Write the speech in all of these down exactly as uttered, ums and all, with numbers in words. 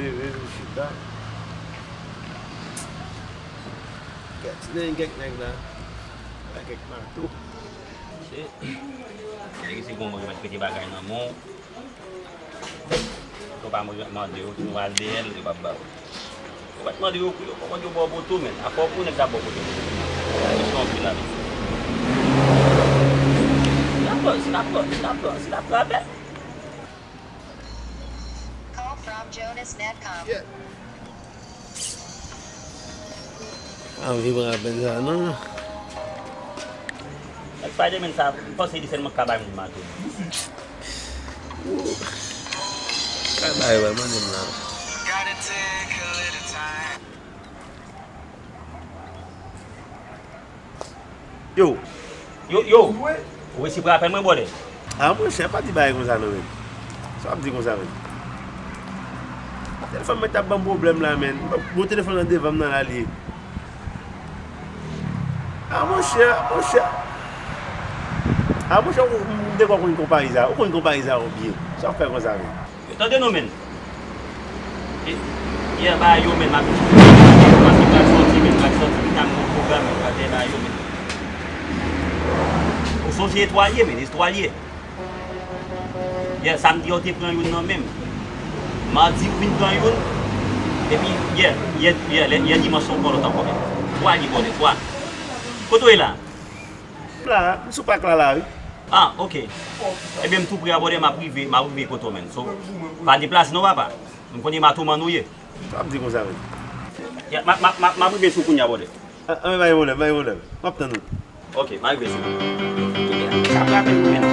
Leve, vin chita. Kèk ti nèg, kèk nèg la. La kèk mato. Se, nèg isi gon mwen mèt pete bagay nan men w. Ou pa mande yo, si nou al deyè l, yo p ap ba ou. Ou pa t mande yo kou yo, kòman yo ba w poto, men. Afè w pou nèg la ba w poto. Misye anpil la, mesye. Si l ap pran, si l ap pran, si l ap pran, si l ap pran apèl. Call from Jonas Netcom. Anvi pran apèl sa non. Spiderman sa, m panse li sèlman k ka bay moun mato. Ka bay wè, mande m la. Yo. Yo, yo. Ou resi pran apèl mwen, brother? A, monchè, pa di bagay konsa non, men. Sa w ap di konsa, men? Telefòn mwen t ap ban m pwoblèm la, men. Bon, telefòn nan devan m nan la li ye. A, monchè, monchè. A, monchè, ou, m te kwè w konn konpayi sa. Ou konn konpayi sa yo byen. Sa w ap fè konsa, men? Yo tande nou, men. E, yè, ba yo, men, m ap di, paske m pral sòti, men, m pral sòti, m ta mwen pwogram, men, m pral fè ba yo, men. Ou sonje etwal ye, men, etwal ye. Yè, samdi, yo te pran youn nan men m. Madi, ou vin pran youn. Epi, yè, yè, yè, lè, yè dimanch, se yon lòt ankò, men. Twa li, brother, twa. Kote w ye la? M la, m sou pak la, la, wi. Ah, ok. Ebyen, m tou pre a, brother, m ap rive, m ap rive kote w, men. So, pa deplase non, papa. M konnen m a tou man nou ye. Sa w ap di konsa, men? Ya, m a, m a, m a, m ap rive sou kounya, brother. Ah, ah, pa gen pwoblèm, pa gen pwoblèm. M ap tann ou. Ok, m a rive sou kounya. Sa frape m, men.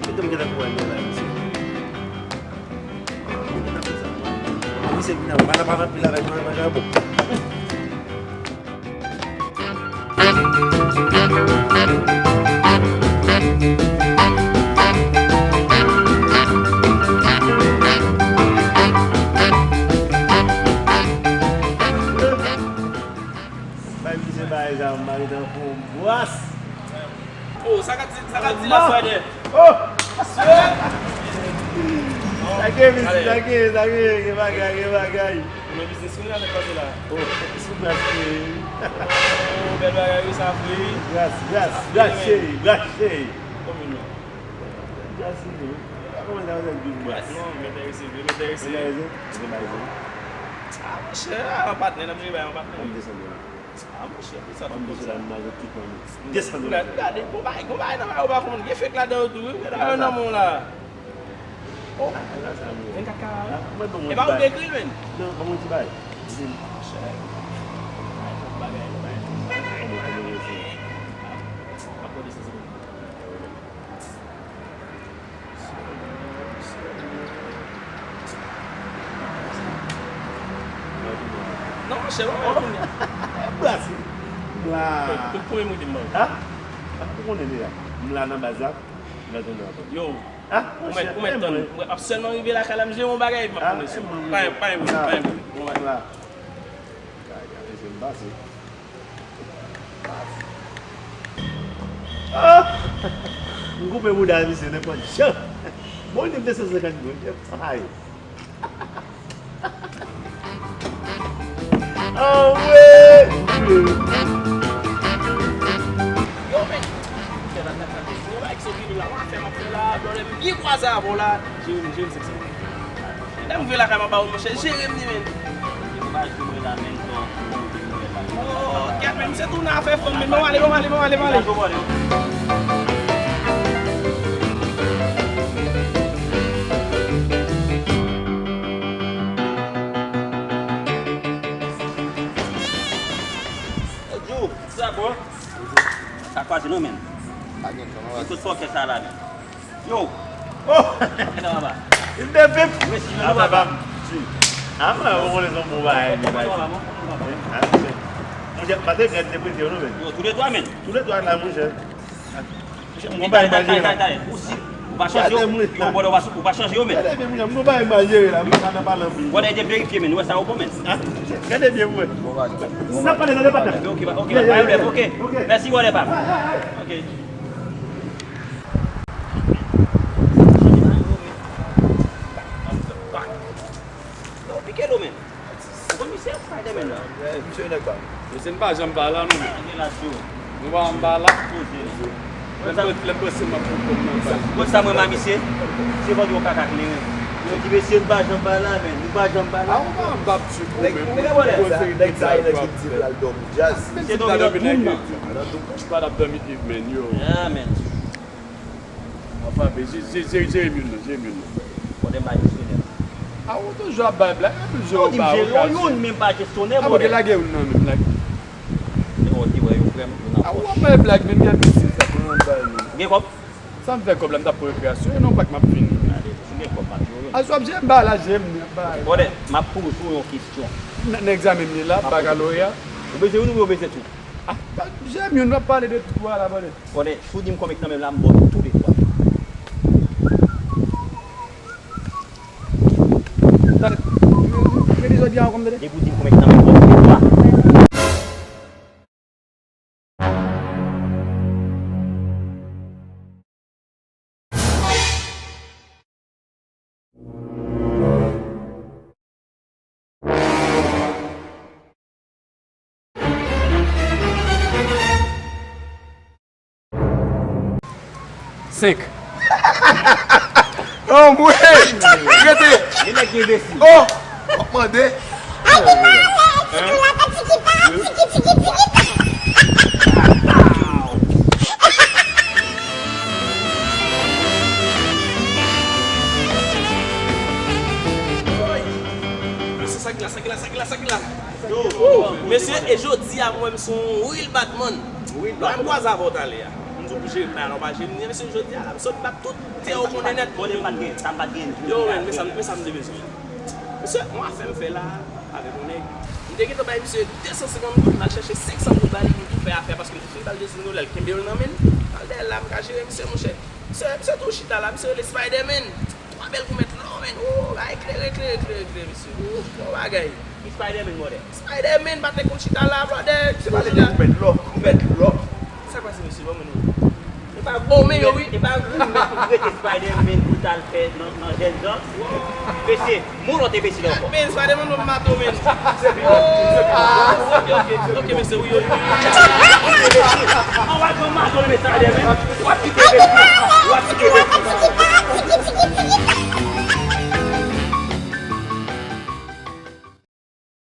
Kite m gentan pou wè men la, mesye. Misye vin avè m, pa nan, pa nan pil avèk mwen, mwen, mwen, bon. Bay misye bagay sa, m pa gentan fè yon bwas. Oh, sa ka di, sa ka di la, Spider? Oh! Sa gen, mesye, sa gen, sa gen, gen bagay, gen bagay. Ou nan biznis wi la, nèg pase la. Oh, sou gras cheri. Oh, bèl bagay wi sa, frè. Gras, gras, gras cheri, gras cheri. Kòman nou? Gras cheri. Kòman sa, sa di gras? Non, m enterese vre, m enterese. Enterese? Enterese. Ah, monchè, ah, an patnè, n ap jere bay an patnè. Kòm desann dola. Ah, monchè, pou sa tou konsa. Desann dola, m ba zòt tout nan men. Desann dola. Gade, gon bagay, gon bagay nan men ou pa konn. Gen fake ladan yo tou, wi. Gade yo nan men w la. Oh. Vennkat kara, wi. E pa ou ki ekri l, men. Non, ban mwen ti bagay. Monchè. Bagay, bagay. Non, monchè, ou konn kounye a. Brase. Bla. Pou, pou, pou mwen, mwen te mò. Ha? Ou konnen deja. M la nan baz la. M la tounen ankò. Yo. Ha? Ou mèt, ou mèt tann. Mwen ap sèlman rive lakay la, m jere yon bagay, m ap tounen sou. Pa, pa, pa, pa. Bon, la. Gade, gade, se m pase. Ah! M koupe bouda misye nenpòt jan. Bon, li de san senkant goud. Ay. Anmwey! Yo, men, se yon bagay ki sot vini la, w a fè m ap fè la, dòlè m byen kwaze avè w la, jere m, jere m senk san. Lè m vwe lakay m ap ba ou, monchè, jere m li, men. Oh, kèt, men misye tounen afè fanm, men. Bon, ale, bon, ale, bon, ale, bon, ale. Yo, sa bon? Sa kwaze non, men. Pa gen tan, non. Tout fòkè sa la, men. Yo. Oh! Li te vip. Mesi, men, papa. Si. Ah, mwen, ou konnen se yon bon bagay, li bay. Monchè, pa te gen te prete yo, non, men. Yo, tou le twa, men. Tou le twa la, monchè. Monchè, mwen pa gen bagay la. Ou si, Ou pa chanje yo. Yo, bòdè, ou pa, ou pa chanje yo, men. Gade byen, mwen, mwen bay mal jere la, mwen pa nan pale anpil. Bòdè, de verifye, men. Nou wè sa yo bon, men. Gade byen, mwen. N ap pale nan depatman. Ok, ok, pa pwoblèm, ok. Mèsi, bòdè, pa. Ok. Yo, pike l, men. Ou konn misye Spider-Man la? Eh, misye nèg pa. Mesye, n pa janm pa la, non, men. Angelas yo. Nou pa janm pa la. Poze l. Lè m panse m ap pran kòb nan bal. Konn sa mwen renmen misye? Se vant yon kaka kleren. Yo di mesye n pa janm pa la, men nou pa janm pa la. A, ou pa anba ptip ou menm. Nèg sa, nèg sa e nèg ki di l al dòmi djaz. Se dòmi nan tou nan. Ou pa t ap dòmi Eve, men, yo. Ah, men. Anfen, men, je-, je-, je-, jere m youn nan, jere m youn nan. Bòdè, m pa jestyonè. A, ou toujou ap bay blag, epi jere ou ba ou ka jere. Ou di m jere yon youn, men m pa jestyonè, bòdè. A, bòdè, lage youn nan menm, lage. Yo, di wè, yo frè m, yo nan pòch. A, ou ap bay blag, menm gad misye sa, pou yon bay menm. Gen kòb? Sa m fè kòb la, m t ap pran rekreasyon, e non pa k m ap vini. Gade, si gen kòb, m ap jere w youn. A, si w ap jere m, bay la, jere m, bay. Bòdè, m ap poze w yon kesyon. Nan, nan egzamen m ye la, bakaloreya. Ou bezwen youn oubyen ou bezwen tou? A, jere m youn, n ap pale de tou a la, bòdè. Konnen, si w di m konbyen k nan men m la, m ba w tou de twa. Tande, repete sa w di a ankò, m tande. Depi w di m konbyen k nan men m, m ba w tou de twa. Senk. Anmwe! Rete! Gen nèg ki enbesil. Oh! W ap mande. Mesye, sa ki la, sa ki la, sa ki la, sa ki la. Mesye, e jodi a, mwen, m se yon real bad man. Lè m kwaze avè w talè a, m di w pou jere m, men alò pa jere m, mesye, jodi a la, m sot bat tout tè ou konnen nèt. Yo, men, men sa, men sa m te bezwen. Mesye, yon afè m fè la avèk yon nèg. M te gentan bay misye de san senkant goud, m al chèche senk san goud ba li pou l tou fè afè a, paske m te fin ba l de san goud la, l kenbe yo nan men l. M al dèyè l la, m ka jere misye, monchè. Misye, misye tou chita la, misye rele Spider-Man. Twa bèl goumèt lò, men. Oh, bagay klere, klere, klere, klere, mesye. Oh, bon bagay. Ki Spider-Man, bòdè? Spider-Man, pa te konn chita la, bòdè. Se pa te di goumèt lò, goumèt lò. Sa k pase, mesye? Bon, men nou. E pa goumèt yo, wi. E pa goumèt pou trete Spider-Man pou l t al fè nan, nan jènjan. Mesye, moun lòt enbesil ankò. Men, Spider-Man, bon, mato, men. Se pi lòt, se pi lòt. Oh, ok, ok, ok, mesye, wi, wi, wi. An w al pran mato, men, Spider-Man. W ap kite enbesil.